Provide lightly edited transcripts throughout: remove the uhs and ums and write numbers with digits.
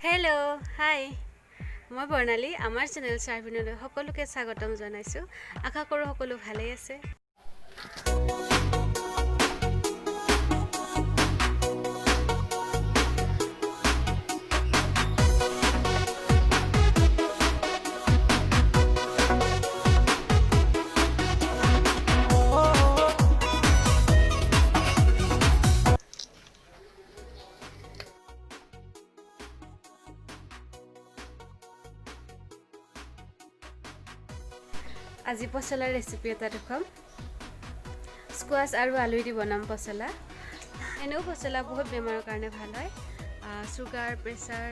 Hello' হাই, মই বৰ্ণালী। আমাৰ channel চাৰ্ভিনলৈ সকলোকে স্বাগতম জনাইছোঁ। আশা কৰোঁ সকলো ভালেই আছে। আজি পচলাৰ ৰেচিপি এটা দেখুৱাম। স্কোৱাছ আৰু আলু দি বনাম পচলা। এনেও পচলা বহুত বেমাৰৰ কাৰণে ভাল হয়। চুগাৰ, প্ৰেছাৰ,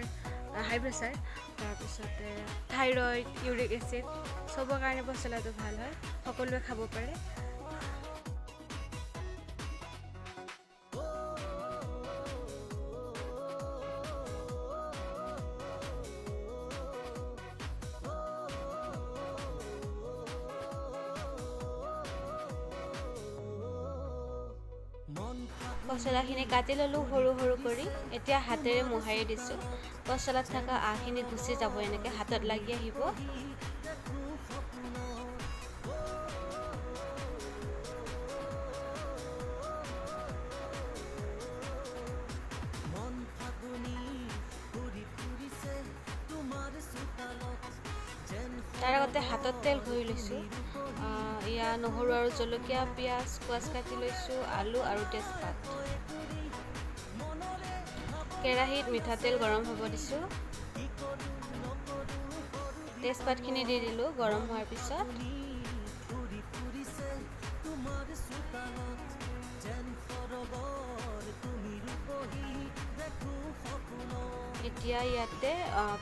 হাই প্ৰেছাৰ, তাৰপিছতে থাইৰইড, ইউৰিক এচিড, চবৰ কাৰণে পচলাটো ভাল হয়। সকলোৱে খাব পাৰে। পচলাখিনি কাটি ল'লোঁ সৰু সৰু কৰি। এতিয়া হাতেৰে মোহাৰি দিছোঁ। পচলাত থকা আঁহখিনি গুচি যাব, এনেকৈ হাতত লাগি আহিব। তাৰ আগতে হাতত তেল ঘঁহি লৈছোঁ। এয়া নহৰু আৰু জলকীয়া, পিঁয়াজ, স্কোৱাছ কাটি লৈছোঁ, আলু আৰু তেজপাত। কেৰাহীত মিঠাতেল গৰম হ'ব দিছোঁ। তেজপাতখিনি দি দিলোঁ গৰম হোৱাৰ পিছত। এতিয়া ইয়াতে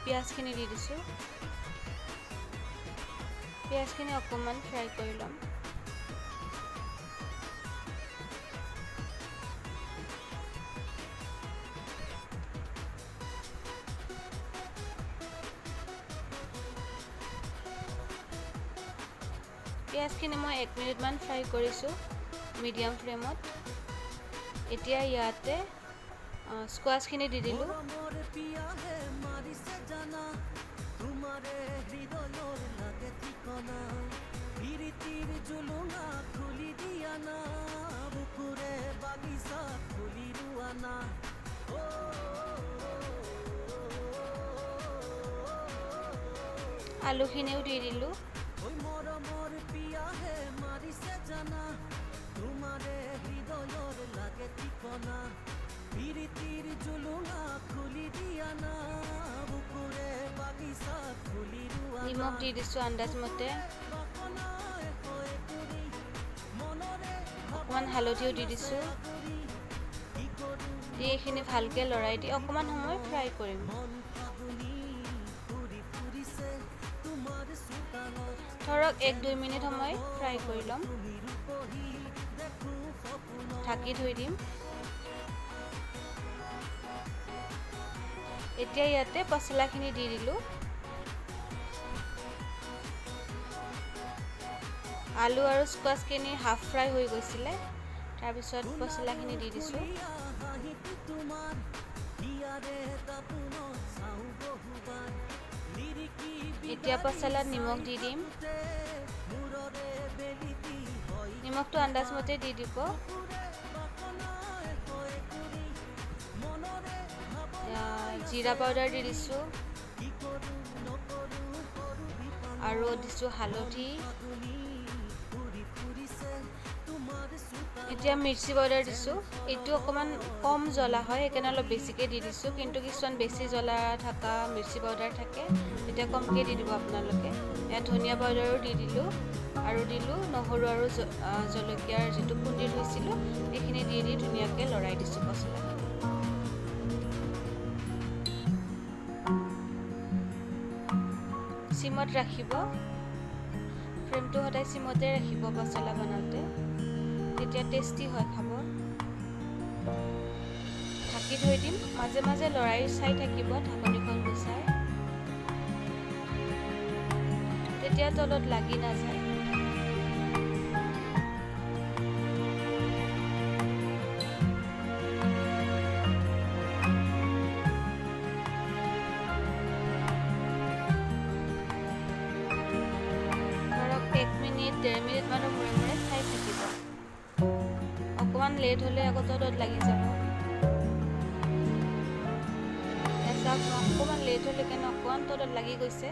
পিঁয়াজখিনি দি দিছোঁ। পিঁয়াজখিনি অকণমান ফ্ৰাই কৰি ল'ম। পিঁয়াজখিনি মই 1 মিনিটমান ফ্ৰাই কৰিছোঁ মিডিয়াম ফ্লেমত। এতিয়া ইয়াতে স্কোৱাছখিনি দি দিলোঁ। তোমাৰে হৃদয়ৰ লাগে ঠিকনা, পিৰিতিৰ জুলুঙা খুলি দিয়া না, বুকুৰে বাগিচা খুলি ৰোৱা না। আলুখিনিও দি দিলোঁ। ঐ মৰমৰ পিয়াহে মাৰিছে জানা, তোমাৰে হৃদয়ৰ লাগে ঠিকনা, পিৰিতিৰ জুলুঙা খুলি দিয়া না, বুকুৰে বাগিচা খুলি ৰোৱা। নিমখ দি দিছোঁ আন্দাজমতে। অকণমান হালধিও দি দিছোঁ। দি এইখিনি ভালকৈ লৰাই দি অকণমান সময় ফ্ৰাই কৰিম। ধৰক 1-2 মিনিট সময় ফ্ৰাই কৰি ল'ম। ঢাকি থৈ দিম। এতিয়া ইয়াতে পচলাখিনি দি দিলোঁ। আলু আৰু স্কোৱাছখিনি হাফ ফ্ৰাই হৈ গৈছিলে, তাৰপিছত পচলাখিনি দি দিছোঁ। তোমাৰ হিয়াৰে দাপোনত চাওঁ বহুবাৰ লিৰিকি। এতিয়া পচলাত নিমখ দি দিম। মূৰৰে বেলিটি হয়। নিমখটো আন্দাজমতে দি দিব। মনৰে জিৰা পাউডাৰ দি দিছোঁ কি কৰোঁ নকৰোঁ সৰু বিপদ। আৰু দিছোঁ হালধি। ঘূৰি ফুৰিছে তোমাৰ চোতালত। এতিয়া মিৰ্চি পাউডাৰ দিছোঁ। এইটো অকণমান কম জ্বলা হয়, সেইকাৰণে অলপ বেছিকৈ দি দিছোঁ। কিন্তু কিছুমান বেছি জ্বলা থকা মিৰ্চি পাউডাৰ থাকে, তেতিয়া কমকৈ দি দিব আপোনালোকে। ইয়াত ধনিয়া পাউডাৰো দি দিলোঁ আৰু দিলোঁ নহৰু আৰু জলকীয়াৰ যিটো খুন্দি থৈছিলোঁ, সেইখিনি দি দি ধুনীয়াকৈ লৰাই দিছোঁ পচলাখিনি। চিমত ৰাখিব ফ্লেমটো। সদায় চিমতে ৰাখিব পচলা বনাওঁতে, তেতিয়া টেষ্টি হয় খাব। ঢাকি থৈ দিম। মাজে মাজে লৰাই চাই থাকিব ঢাকনিখন গুচাই, তেতিয়া তলত লাগি নাযায়। 1.5 মিনিটমানৰ মূৰে মূৰে চাই থাকিব। অকণমান লেট হ'লে আকৌ তলত লাগি যাব। এয়া চাওক, অকণমান লেট হ'লে কাৰণে অকণমান তলত লাগি গৈছে,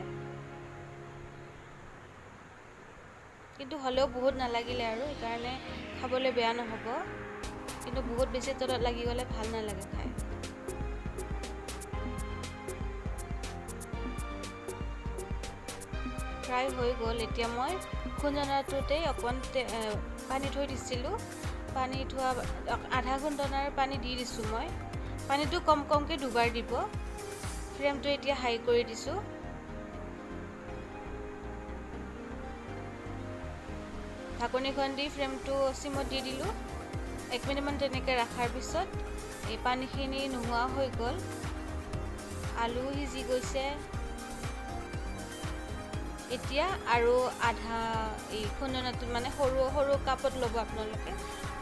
কিন্তু হ'লেও বহুত নালাগিলে আৰু, সেইকাৰণে খাবলৈ বেয়া নহ'ব। কিন্তু বহুত বেছি তলত লাগি গ'লে ভাল নালাগে খাই। ফ্ৰাই হৈ গ'ল। এতিয়া মই খুন্দনাটোতেই অকণমান পানী থৈ দিছিলোঁ। পানী থোৱা আধা খুন্দনাৰ পানী দি দিছোঁ মই। পানীটো কম কমকৈ দুবাৰ দিব। ফ্লেমটো এতিয়া হাই কৰি দিছোঁ। ঢাকনিখন দি ফ্লেমটো চিমত দি দিলোঁ। 1 মিনিটমান তেনেকৈ ৰখাৰ পিছত এই পানীখিনি নোহোৱা হৈ গ'ল, আলু সিজি গৈছে। এতিয়া আৰু আধা এই খুন্দনাটোত, মানে সৰু সৰু কাপত ল'ব আপোনালোকে,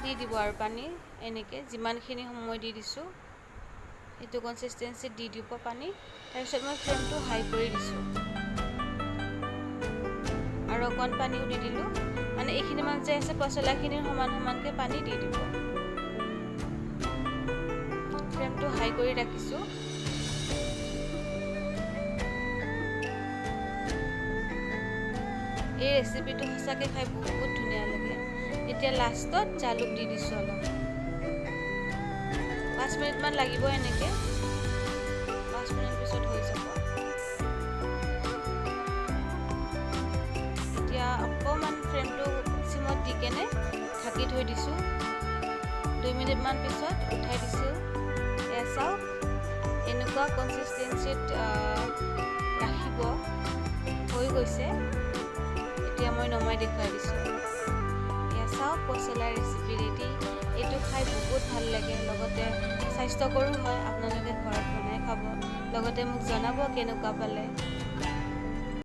দি দিব আৰু পানী এনেকৈ যিমানখিনি সময় দি দিছোঁ, সেইটো কনচিষ্টেঞ্চিত দি দিব পানী। তাৰপিছত মই ফ্লেমটো হাই কৰি দিছোঁ আৰু অকণ পানীও দি দিলোঁ। মানে এইখিনিমান যে আছে, পচলাখিনিৰ সমান সমানকৈ পানী দি দিব। ফ্লেমটো হাই কৰি ৰাখিছোঁ। এই ৰেচিপিটো সঁচাকৈ খাই বহুত ধুনীয়া লাগে। এতিয়া লাষ্টত জালুক দি দিছোঁ অলপ। 5 মিনিটমান লাগিব এনেকৈ। 5 মিনিট পিছত হৈ যাব। এতিয়া অকণমান ফ্লেমটো চিমত দি কেনে ঢাকি থৈ দিছোঁ। 2 মিনিটমান পিছত উঠাই দিছোঁ। এয়া চাওক, এনেকুৱা কনচিষ্টেঞ্চিত ৰাখিব। হৈ গৈছে। এতিয়া মই নমাই দেখুৱাই দিছোঁ। এয়া চাওক, পচলাৰ ৰেচিপি ৰেডি। এইটো খাই বহুত ভাল লাগে, লগতে স্বাস্থ্যকৰো হয়। আপোনালোকে ঘৰত বনাই খাব, লগতে মোক জনাব কেনেকুৱা পালে।